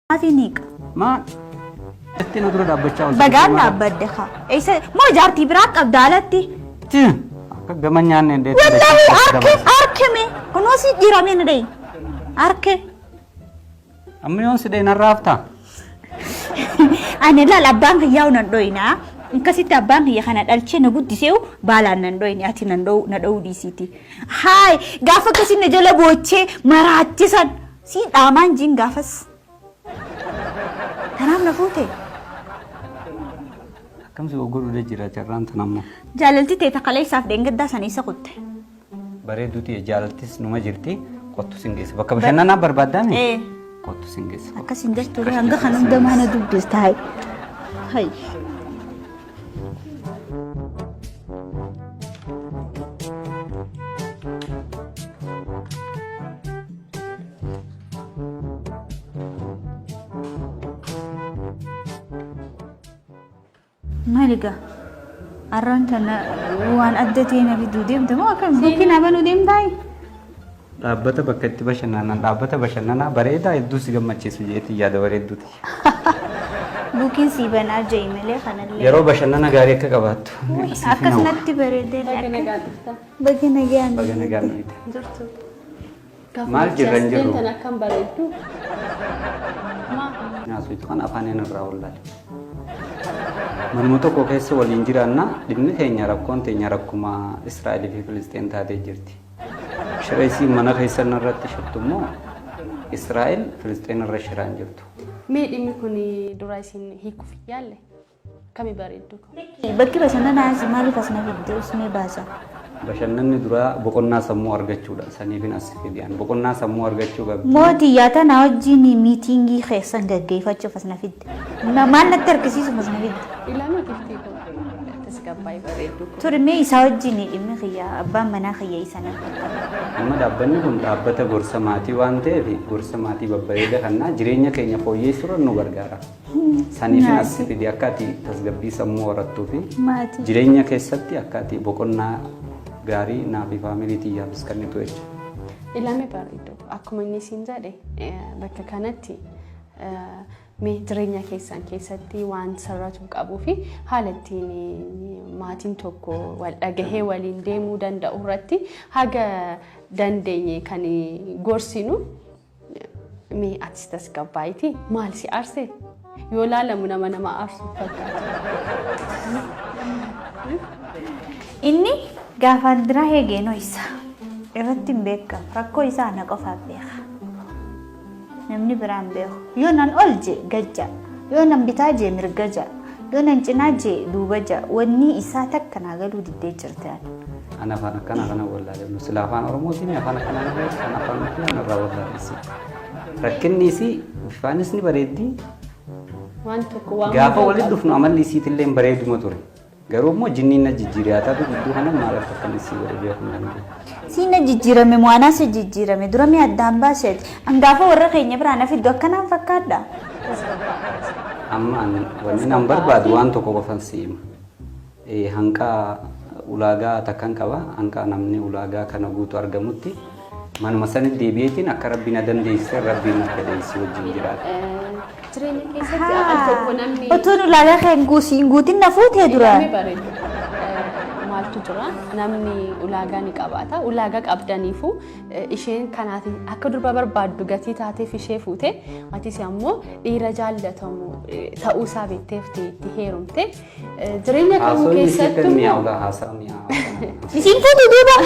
Maafi niiqa. Maa jettee na dura dhaabbachaa oolta? Bagaan dhaabbadde kaa. Eessa moo jaartii biraa qabda alatti? Ti akka gama nyaanne deetti. Wallahi harke harke mee kunoo si dhiiramee na dhayi. Harke. Amma yoon si dhaye narraa haftaa? Ani laal abbaan kiyyaa nan dhoyina. Akkasitti abbaan kiyya kana dhalchee na guddiseewu baalaan nan dhoyine ati nan dhowu na dhowuu dhiisiiti. Haay gaafa akkasii na jala boochee maraachisan sii dhaamaan jiin gaafas. Tanaaf na fuute. Akkam si godhu jira carraan tun ammoo. Jaalalti tee ta kaleessaaf dheengaddaa sana isa kutte. Bareedduu tiyya jaalaltis numa jirti kottu sin geessa. Bakka bashannanaa barbaaddaami? Ee. Kottu sin geessa. Akkas hin jettu hanga kan hunda mana dubbista hay. Hay. Maali gaa? Arraan tana waan adda ta'e na fiduu deemta moo akkam? Buukii naa banuu deemtaayi? Dhaabbata bakka itti bashannanan dhaabbata bashannanaa bareedaa hedduu si gammachiisu jeetii yaada bareedduuti. Buukiin sii banaa ja'i malee kanallee. Yeroo bashannana gaarii akka qabaattu. Akkas natti bareedee. Baga nagaan dhuftan. Baga nagaan. Baga nagaan dhufte. Jirtu. Maal jirra hin jirru? Deemtan akkam bareeddu. Maa? Naasuutu kan afaaniin irraa wallaale. Manuma tokko keessa waliin jiraanna dhimmi keenya rakkoon teenya rakkuma Israa'elii fi Filisxeen taatee jirti. Shira isiin mana keessa irratti shirtu immoo Israa'el Filisxeen irra shiraan jirtu. Mee dhimmi kun dura isin hiikuuf hin yaalle? Kami bareeddu koo. Bakki bashannanaa as maaliif as na fidde usmee baasa. Bashannanni duraa boqonnaa sammuu argachuudha. Saniifin as fide an. Boqonnaa sammuu argachuu qabdi. Mootii yaa tana wajjin miitiingii keessan gaggeeffachuuf as na fidde. Maal natti argisiisuuf as na fidde. Ilaaluu giftii koo. Tasgabbaa'ii bareeddu koo. Turi mee isaa wajjin dhimmi kiyya abbaan manaa kiyya isa na fakkaata. Amma dhaabbanni kun dhaabbata gorsa maatii waan ta'eef gorsa maatii babbareeda kannaa jireenya keenya fooyyeessuurra nu gargaara. Saniifin as si fide akka ati tasgabbii sammuu horattuu fi Maatii. jireenya keessatti akka ati boqonnaa gaarii naa fi faamilii tiyyaafis kennitu jechuudha. Ilame bareedu akkuma inni siin jedhe bakka kanatti mee jireenya keessan keessatti waan sirratuu qabuu fi haala ittiin maatiin tokko wal dhagahee waliin deemuu danda'u irratti haga dandeenye kan gorsinu. Mee atis tasgabbaa'iti maal si aarse? Yoo laalamu nama nama aarsu fakkaata. Inni gaafaan biraa eegeenoo isa irratti hin beekamu. Rakkoo isaa ana qofaaf beeka. Namni biraa hin beeku. Yoo nan ol jee gad ja'a. Yoo nan bitaa jee mirga ja'a. Yoo nan cinaa jee duuba ja'a. Wanni isaa takka naa galuu diddee jirti ani. An afaan akkanaa kana wallaale. Nu sila afaan Oromootiin afaan akkanaa ni beeku. Kan afaan ofii an irraa wallaale isii. Rakkinni isii bifaanis ni bareeddi. Waan tokko waan Gaafa walitti dhufnu amalli isiitillee bareeduma ture. Garuu immoo jinniin na jijjiire haa taatu gidduu kana maal akka akkan isii godhe beekuu hin dandeenye. Siin na jijjiirame moo anaa si jijjiirame dura mee addaan baaseeti. An gaafa warra keenya biraa na fiddu akkanaan fakkaadha. Amma an wanni nan barbaadu waan tokko qofan si hima. Hanqa ulaagaa takkan qaba. Hanqa namni ulaagaa kana guutu argamutti manuma sanitti deebi'eetiin akka rabbi na dandeessise rabbiin na fedhe isii wajjin jiraadha. Jireenya keessatti al tokko namni. Otuun ulaagaa kee hin guutin na fuutee duraan. Ilmi bareedu. Maaltu jira? Namni ulaagaa ni qabaata. Ulaagaa qabdaniifu isheen kanaatiin akka durba barbaaddu gatii taateef ishee fuute atis ammoo dhiira jaallatamu ta'uusaa beekteef itti heerumte. Jireenya kamuu Haasawni isii akka keessattuu mi'aawu haasaa mi'aawu. Isiin fuutu duuba.